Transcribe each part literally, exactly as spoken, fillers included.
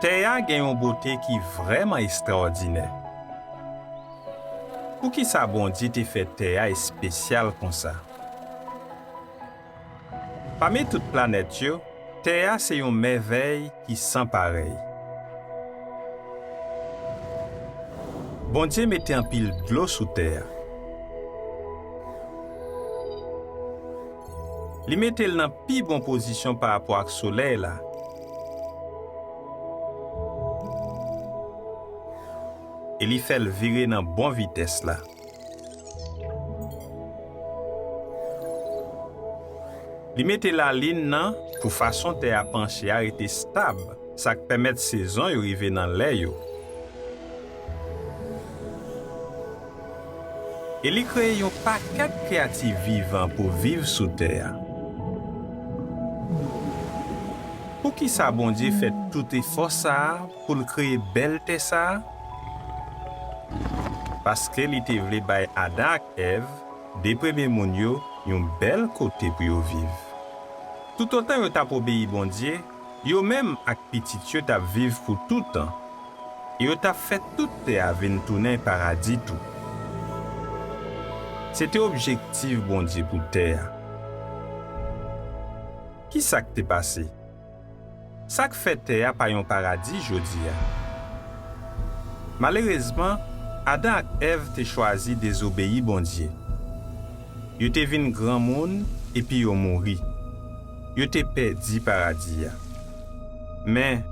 Tè a gen yon bote ki vrèman estrawòdinè. Poukisa Bondye te fè tè a espesyal konsa? Pami tout planèt yo, tè a se yon mèvèy ki san parèy. Bondye mete anpil dlo sou tè a. Li mete l nan pi bon pozisyon parapò ak solèy la. E li fè l vire nan bon vitès la. Li mete lalin nan pou fason tè a panche a rete stab, sa k pèmèt sezon yo rive nan lè yo. E li kreye yon pakèt kreyati vivan pou viv sou tè a. Poukisa Bondye fè tout efò sa a pou l kreye bèl tè sa a? Paske li te vle bay Adan ak Èv, de premye moun yo, yon bèl kote pou yo viv. Toutotan yo t ap obeyi Bondye, yo menm ak pitit yo t ap viv pou toutan, e yo t ap fè tout tè a vin tounen paradi tou. Se te objektif Bondye pou tè a. Ki sa k te pase? Sa k fè tè a pa yon paradi jodi a? Malerezman, Adan ak Èv te chwazi dezobeyi Bondye. Yo te vin granmoun epi yo mouri. Yo te pèdi paradi a. Men,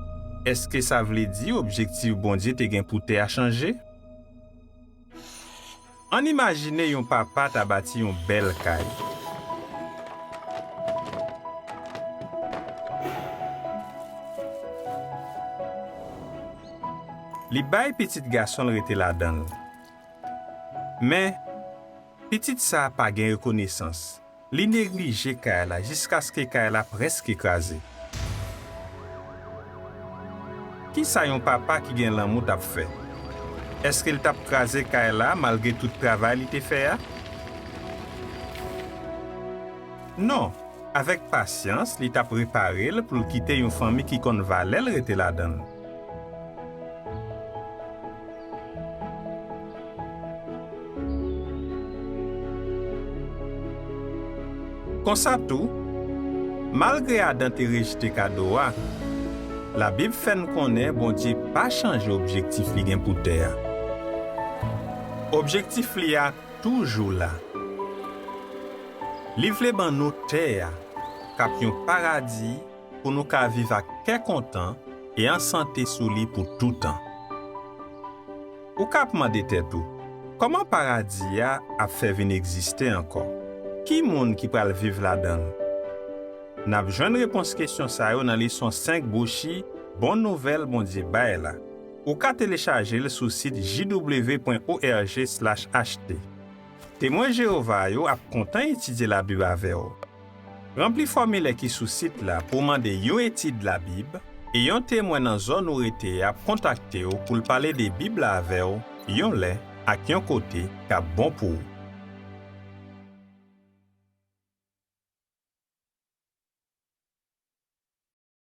èske sa vle di objektif Bondye te gen pou tè a chanje? Ann imajine yon papa ta bati yon bèl kay. Li bay pitit gason l rete ladan l. Men, pitit sa a pa gen rekonesans. Li neglije kay la jiskaske kay la prèske kraze. Ki sa yon papa ki gen lanmou t ap fè? Èske l t ap kraze kay la malgre tout travay li te fè a? Non, avèk pasyans, li t ap repare l pou l kite yon fanmi ki konn valè l rete ladan l. Konsa tou, malgre Adan te rejte kado a, Labib fè n konnen Bondye pa chanje objektif li gen pou tè a. Objektif li a toujou la. Li vle ban nou tè a, k ap yon paradi pou nou ka viv ak kè kontan e an sante sou li pou toutan. Ou ka ap mande tèt ou, kòman paradi a ap fè vin egziste ankò? Ki moun ki pral viv ladan l? N ap jwenn repons kesyon sa yo nan leson senk bwochi Bon Nouvèl Bondye bay la. Ou ka telechaje l sou sit j w pwen org slash achte. Temwen Jewova yo ap kontan etidye Labib avè w. Ranpli fòmilè ki sou sit la pou w mande yon etid Labib, e yon Temwen nan zòn ou rete a ap kontakte w pou l pale de Bib la avè w yon lè ak yon kote k ap bon pou ou.